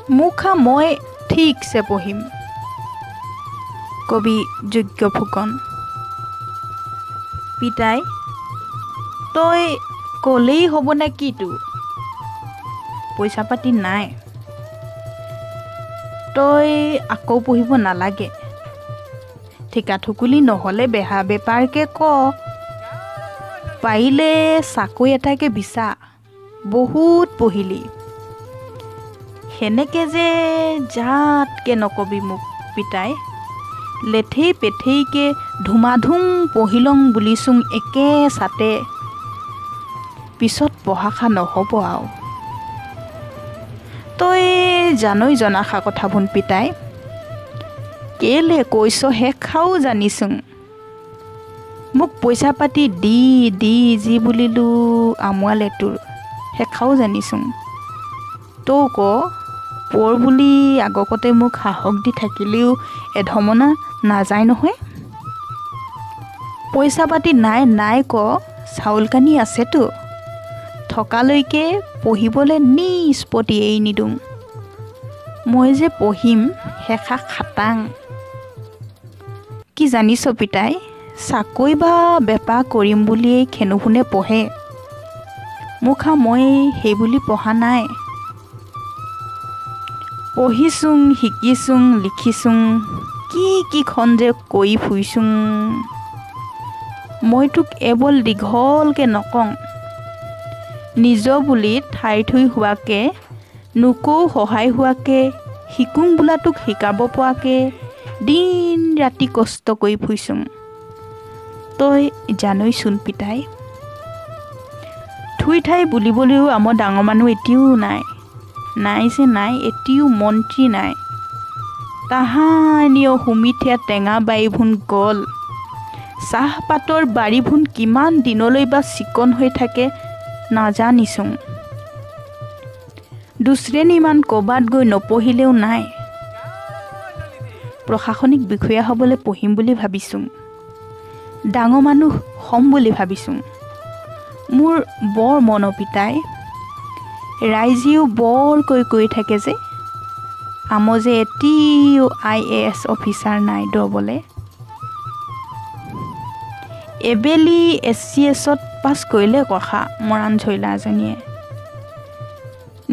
মোখা মই ঠিকছে পঢ়িম। কবি যোগ্য ফুকন। পিতাই, তই ক'লেই হ'ব নে কিটো? পইচা পাতি নাই, তই আকৌ পঢ়িব নালাগে। ঠিকা ঠুকুলি নহ'লে বেহা বেপাৰকে ক, পাৰিলে চাকৰি এটাকে বিচা। বহুত পঢ়িলি, সেনেকে যে জাতকে নকবি মোক পিতাই। লেঠেই পেঠেইকে ধুমাধুম পঢ়ি লং বুলিছোং একে চাতে, পিছত পঢ়াষা নহ'ব আও। তই জানই জনাষা কথাবোন পিতাই, কেলে কৈছ শেষাও জানিছোং। মোক পইচা পাতি দি দি যি বুলিলো আমুৱালে তোৰ, শেষাও জানিছোং। তৌ ক পৰ বুলি আগকতে মোক সাহস দি থাকিলেও এধমনা নাযায় নহয়। পইচা পাতি নাই নাই ক, চাউল কানি আছেতো, থকালৈকে পঢ়িবলৈ নিষ্পত্তি এৰি নিদিওঁ। মই যে পঢ়িম শেষা খাটাং। কি জানিছ পিতাই, চাকৰি বা বেপাৰ কৰিম বুলিয়েই খেনুখুনে পঢ়ে। মোখা মই সেই বুলি পঢ়া নাই। পঢ়িছোং, শিকিছোং, লিখিছোং, কি কিখন যে কৰি ফুৰিছোং। মই তোক এবল দীঘলকৈ নকওঁ, নিজৰ বুলি ঠাই থুই হোৱাকে, নোকো সহায় হোৱাকে, শিকোং বোলা তোক শিকাব পৰাকে দিন ৰাতি কষ্ট কৰি ফুৰিছোং। তই জানইচোন পিতাই, থুই ঠাই বুলিবলৈও আমাৰ ডাঙৰ মানুহ এটিও নাই। নাই যে নাই, এটিও মন্ত্ৰী নাই। তাহানিও সুমিঠীয়া টেঙা বাৰীভোন গ'ল, চাহপাতৰ বাৰীভোন কিমান দিনলৈ বা চিকণ হৈ থাকে নাজানিছোং। দুশ্ৰেণীমান ক'ৰবাত গৈ নপঢ়িলেও নাই। প্ৰশাসনিক বিষয়া হ'বলৈ পঢ়িম বুলি ভাবিছোং, ডাঙৰ মানুহ হ'ম বুলি ভাবিছোং। মোৰ বৰ মন পিতাই, ৰাইজেও বৰকৈ কৈ থাকে যে আম যে এটিও IAS officer নাই দবলে। এবেলি SCSত পাছ কৰিলে কথা মৰাণ ঝৈলা এজনীয়ে।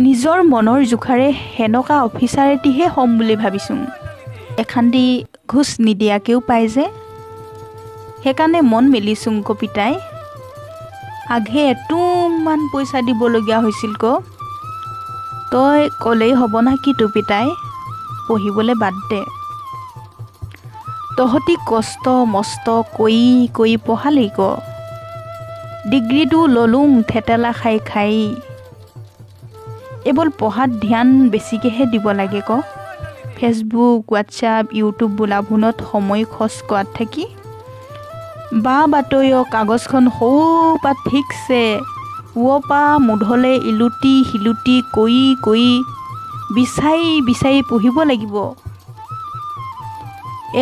নিজৰ মনৰ জোখাৰে সেনেকুৱা অফিচাৰ এটিহে হ'ম বুলি ভাবিছোং। এখান্দি ঘোচ নিদিয়াকেও পায় যে, সেইকাৰণে মন মেলিছোং কপিতাই। আঘে এটোমান পইচা দিবলগীয়া হৈছিল ক। তই ক'লেই হ'ব না কি তো পিতাই, পঢ়িবলৈ বাদ দে। তহঁতি কষ্ট মষ্ট কৰি কৰি পঢ়ালি ক, ডিগ্ৰীটো ল'লোং থেতেলা খাই খাই। এইবল পঢ়াত ধ্যান বেছিকৈহে দিব লাগে ক। ফেচবুক, হোৱাটছআপ, ইউটিউব বোলাবোনত সময় খৰচ কৰাত থাকি বা বাতৰি কাগজখন সৌপা ঠিকছে পুৱপা মুধলে ইলুটি শিলুটি কৰি কৰি বিচাৰি বিচাৰি পঢ়িব লাগিব।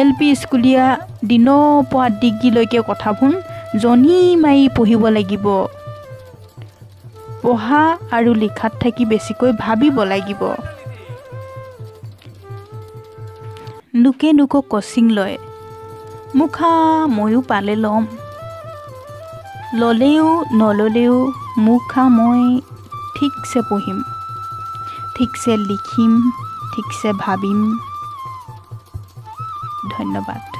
LP স্কুলীয়া দিনৰ পৰা ডিগ্ৰীলৈকে কথাবোৰ জনি মাৰি পঢ়িব লাগিব। পঢ়া আৰু লিখাত থাকি বেছিকৈ ভাবিব লাগিব। লোকে লোক কচিং লয়, মোখা ময়ো পালে ল'ম। ল'লেও নল'লেও মোখা মই ঠিকছে পঢ়িম, ঠিকছে লিখিম, ঠিকছে ভাবিম। ধন্যবাদ।